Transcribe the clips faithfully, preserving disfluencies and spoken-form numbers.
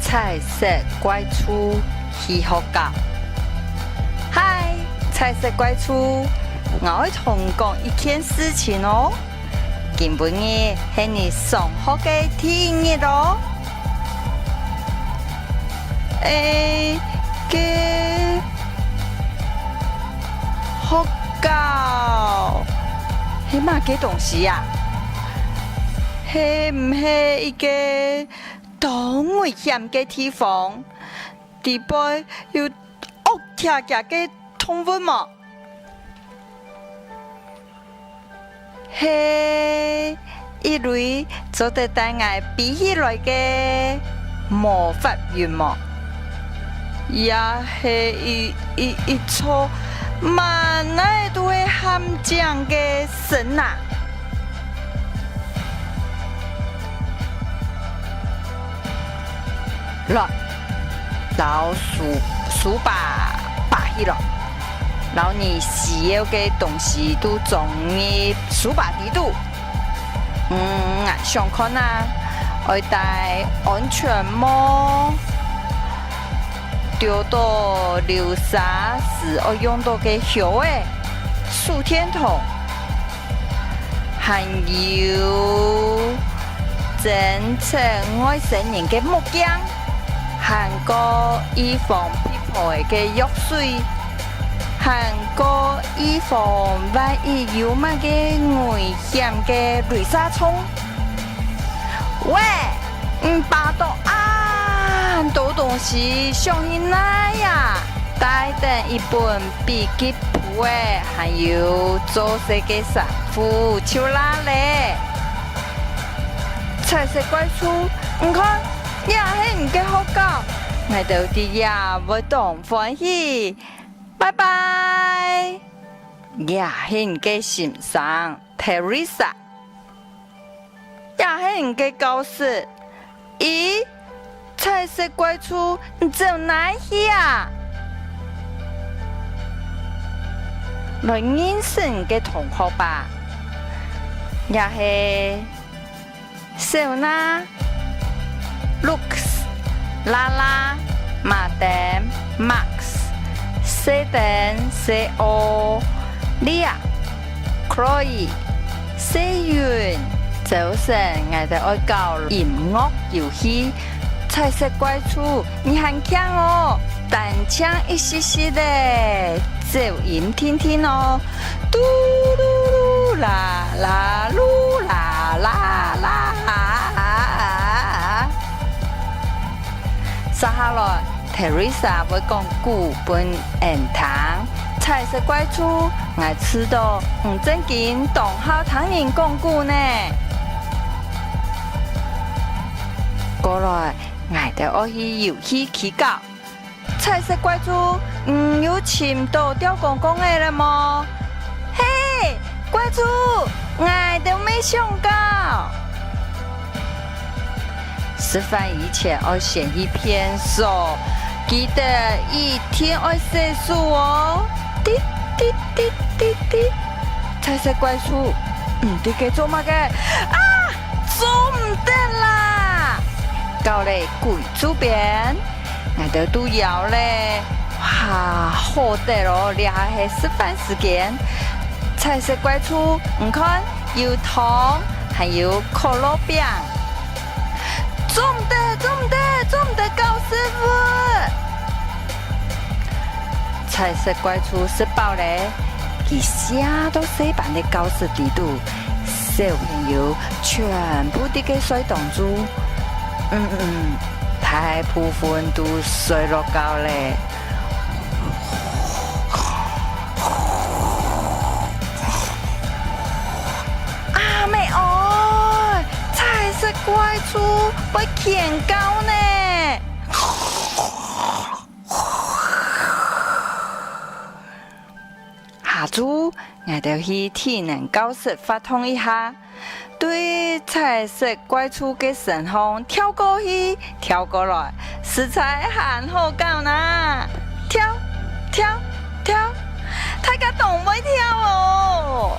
彩色怪獸去學校。嗨，彩色怪獸，𠊎愛同你講一件事情哦。今晡日係你上學个第一日哦。誒，該學校係麼个東西啊？係毋係一個當危險个地方？裡背有惡遽遽个動物無？ 係一蕊做得帶𠊎飛起來个魔法雲無？也係一，一，一座滿哪都係陷阱个森林？ 來，摎書，書包拔起來，摎你需要个東西都裝入書包裡肚。嗯，𠊎想看啊，愛戴安全帽，丟到流沙時愛用到个靴仔、手電筒， 還有偵測外星人个目鏡，還過預防嗶婆仔个藥水，還過預防萬一有麼个危險个雷射銃。喂，你拔到恁多東西，想去哪啊？帶等一本筆記簿仔，還有做事个衫褲就罅咧。彩色怪獸，你看，這係你个學校，𠊎兜在這會當歡喜。拜拜。這係你个先生，Teresa。 這係你个教室。咦，彩色怪獸，你走哪去啊？來認識你个同學吧。這係小娜、Lux、拉拉、馬登、Max、細燈、細奧、Lia、Chloe、細雲。朝晨，𠊎兜愛搞音樂遊戲，彩色怪獸，你還慶哦？單淨一息息咧，走音定定哦。嘟嚕嚕啦啦嚕啦啦啦。接下來， Teresa會講古分𫣆聽。彩色怪獸，𠊎知道你正經當好聽人講古呢。過來，𠊎兜愛去遊戲區搞。彩色怪獸，你有尋著吊槓槓仔了無？嘿， 怪獸，𠊎兜乜想搞。食飯以前愛先去便所，記得一定愛洗手哦。滴滴滴滴滴。彩色怪獸，你在該做麼个？啊，做毋得啦！搞咧，歸晝邊。 𠊎兜都枵咧。哇，好得哦，這下係食飯時間。彩色怪獸，你看，有糖，還有可樂餅。做毋得，做毋得，做毋得搞食物！彩色怪獸食飽咧，佢瀉到細班个教室裡肚，小朋友全部在該睡當中。嗯嗯， 大部分都睡落覺咧。阿姆哀，彩色怪獸會牽到呢！下晝，𠊎兜去體能教室活動一下。 對彩色怪獸个身項跳過去、跳過來，實在還好搞呢！跳、跳、跳，大家當會跳哦！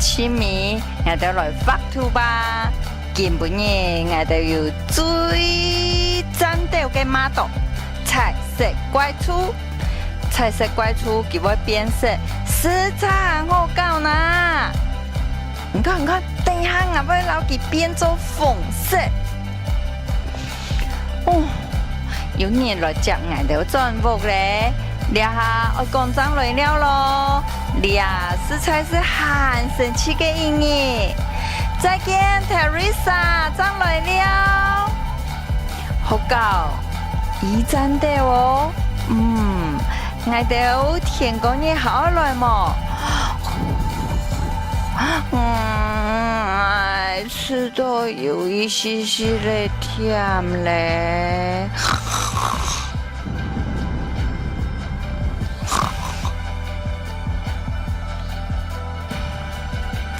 盡尾，𠊎兜來畫圖吧！今晡日𠊎兜有最讚斗个model，彩色怪獸。彩色怪獸佢會變色，實在還好搞呢！你看，你看，等一下𠊎會摎佢變做紅色。哦，有人來接𠊎兜轉屋咧，這下愛趕正來尞咯。這實在係還神奇个一日。再見，Teresa，正來尞。好搞，已讚斗哦。嗯，𠊎兜天光日還愛來無？嗯，𠊎試著有一息息仔悿咧。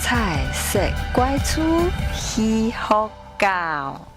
彩色怪獸去學校。